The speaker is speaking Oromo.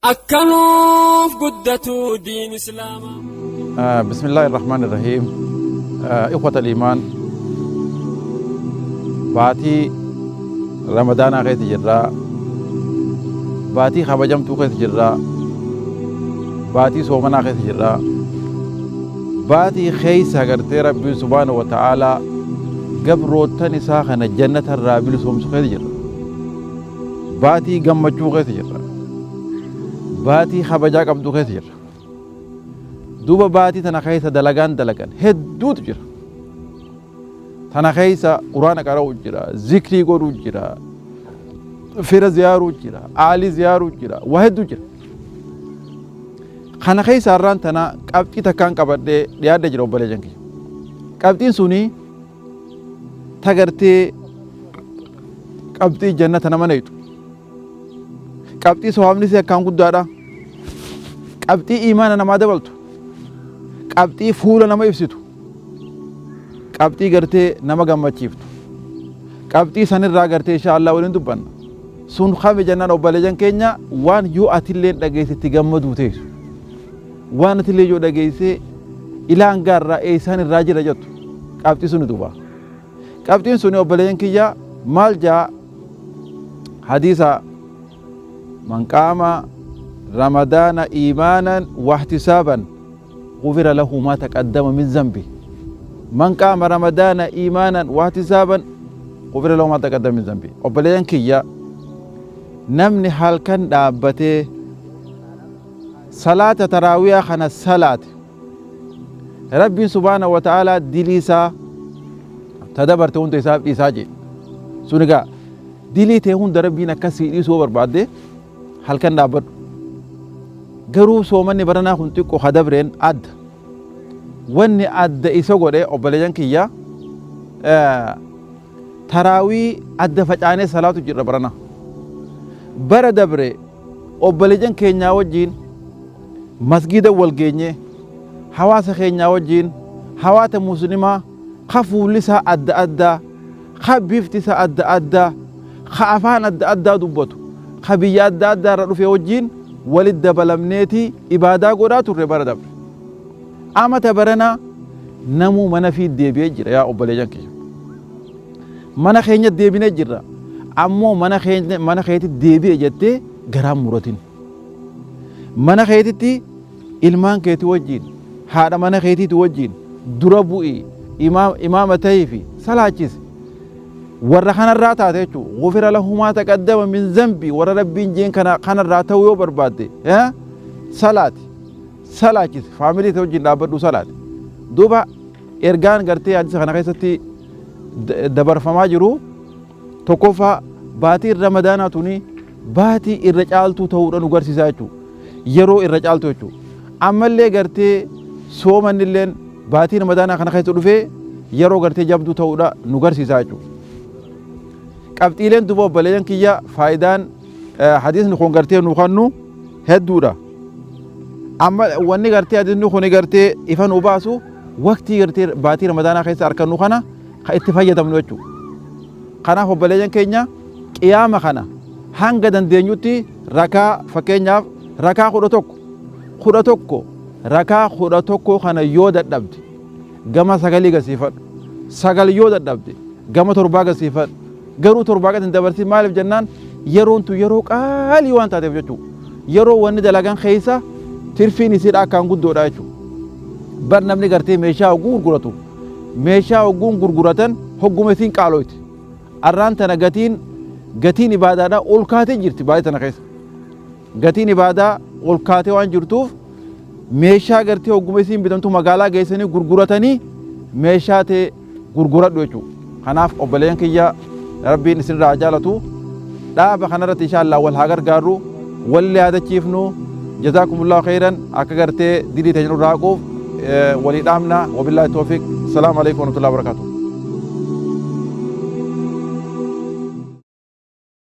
Akka nuuf guddatu diin Islaamaa. بسم الله الرحمن الرحيم. إخوة الإيمان، baatii Ramadaanaa keessa jirraa, baatii kabajamtuu keessa jirraa, baatii soomanaa keessa jirraa, baatii keessa gartee Rabbiin سبحانه وتعالى gabroottan isaa kana jannata irraa bilisoomsu keessa jirra, baatii gammachuu keessa jirra, baatii kabajaa qabdu keessa jirra. Duuba baatii tana keessa dalagaan dalagan hedduutu jira. Tana keessa Quraana qara'u jira, zikrii godhuu jira, fira ziyaaruu jira, aalii ziyaaruu jira, waa hedduu jira. Kana keessa har'aan tana qabxii takkaan qabadhee dhiyaadhee jira, obboleeyyan kiyya. Qabxiin suni tagartee qabxii jannata nama naqxu, qabxii sawaabni isii akkaan guddaadha, qabxii iimaana namaa dabaltu, qabxii fuula nama ibsitu, qabxii gartee nama gammachiiftu. Qabxii sanirraa gartee insha Allah waliin dubbanna. Sun kami jennaan, obboleeyyan keenya, waan yoo atillee dhageesse itti gammaduu teessu, waan atillee yoo dhageesse ilaan gaarraa eessaan irraa jira jettu, qabxii suni. Duuba qabxiin suni, obboleeyyan kiyya, maal jaa? Hadiisa من قام رمضان إيمانا واحتسابا غفر له ما تقدم من ذنبه. من قام رمضان إيمانا واحتسابا غفر له ما تقدم من ذنبه. Obboleeyyan kiyya, namni halkan dhaabbatee salaata taraawiyaa kana salaate, Rabbiin سبحانه وتعالى dilii isaa ta dabarte hunda isaaf dhiisaa jee. Sun egaa dilii ta'e hunda Rabbiin akkasii dhiisuu barbaadde, halkan dhaabbadhu. Garuu soomanni baranaa kun xiqqoo hadabreen adda. Wanni adda isa godhe, obboleeyyan kiyya, taraawii adda facaanee salaatu jirra baranaa. Bara dabre obboleeyyan keenyaa wajjiin masgida wal geenye, hawaasa keenyaa wajjiin, hawaasa muslimaa ka fuulli isaa adda addaa, ka bifti isaa adda addaa, ka afaan adda addaa dubbatu, ka biyya adda addaa irra dhufe wajjiin walit dabalamneeti ibaadaa godhaa turre bara dabre. Amata baranaa namuu mana fi deebi'ee jira. Yaa obboleeyyan kiyya, mana keenya deebinee jirra. Ammoo mana keenya, mana keetti deebi'e jettee garaan muratin. Mana keetitti ilmaan keeti wajjiin, haadha mana keetiiti wajjiin dura bu'ii imaama ta'ii fi salaachisi. Warra kanarraa taate jechuun غفر له ما تقدم من ذنبه, warra Rabbiin jeen kana kanarraa ta'uu yoo barbaadde, salaati, salaachisi, faamilii ta'e wajjin dhaabbadhu, salaati. Duuba ergaan gartee hadiisa kana keessatti dabarfamaa jiru, tokkoffaa, baatiin Ramadaanaa tuni baatii irra caaltuu ta'uudha nu garsiisaa jechuudha. Yeroo irra caaltu jechuudha. Ammallee gartee soomannilleen baatii Ramadaanaa kana keessa dhufee yeroo gartee jabduu ta'uudha nu garsiisaa jechuudha. Qabxiileen duuba, obboleeyyan kiyya, faayidaan hadiisni kun gartee nu kannu hedduudha. Amma wanni gartee hadiisni kun gartee ifa nu baasu, waqtii gartee baatii Ramadaanaa keessa argannu kana kan itti fayyadamnu jechuudha. Kanaaf obboleeyyan keenya, qiyaama kana hanga dandeenyutti rakaa, fakkeenyaaf rakaa 11, 11, rakaa 11 kana yoo dadhabde gama sagalii gasiifadhu, sagal yoo dadhabde gama torbaa gasiifadhu. Garuu torbaa gadi hin dabarsin. Maaliif jennaan, yeroon tun yeroo qaalii waan taateef jechuudha. Yeroo wanni dalagan keessa tirfiin isiidha akkaan guddoodha jechuudha. Bar namni gartee meeshaa hogguu gurguratu, meeshaa hogguun gurguratan hogguma isiin qaaloyti. Arraan tana gatiin ibaadaadhaa ol kaatee jirti baay'ee tana keessa. Gatiin ibaadaa ol kaatee waan jirtuuf, meeshaa gartee hogguma isiin bitamtu magaalaa geessanii gurguratanii meeshaa ta'e gurguradhu jechuudha. Kanaaf obboleeyyan kiyya, Rabbiin isinirraa jaalatu. Dhaaba kanarratti insha Allah wal haa gargaarru, wal yaadachiifnu. جزاكم الله خيرا. Akka gartee dilii teenya nurraa haquuf walii dhaamna. وبالله التوفيق. السلام عليكم ورحمة الله وبركاته.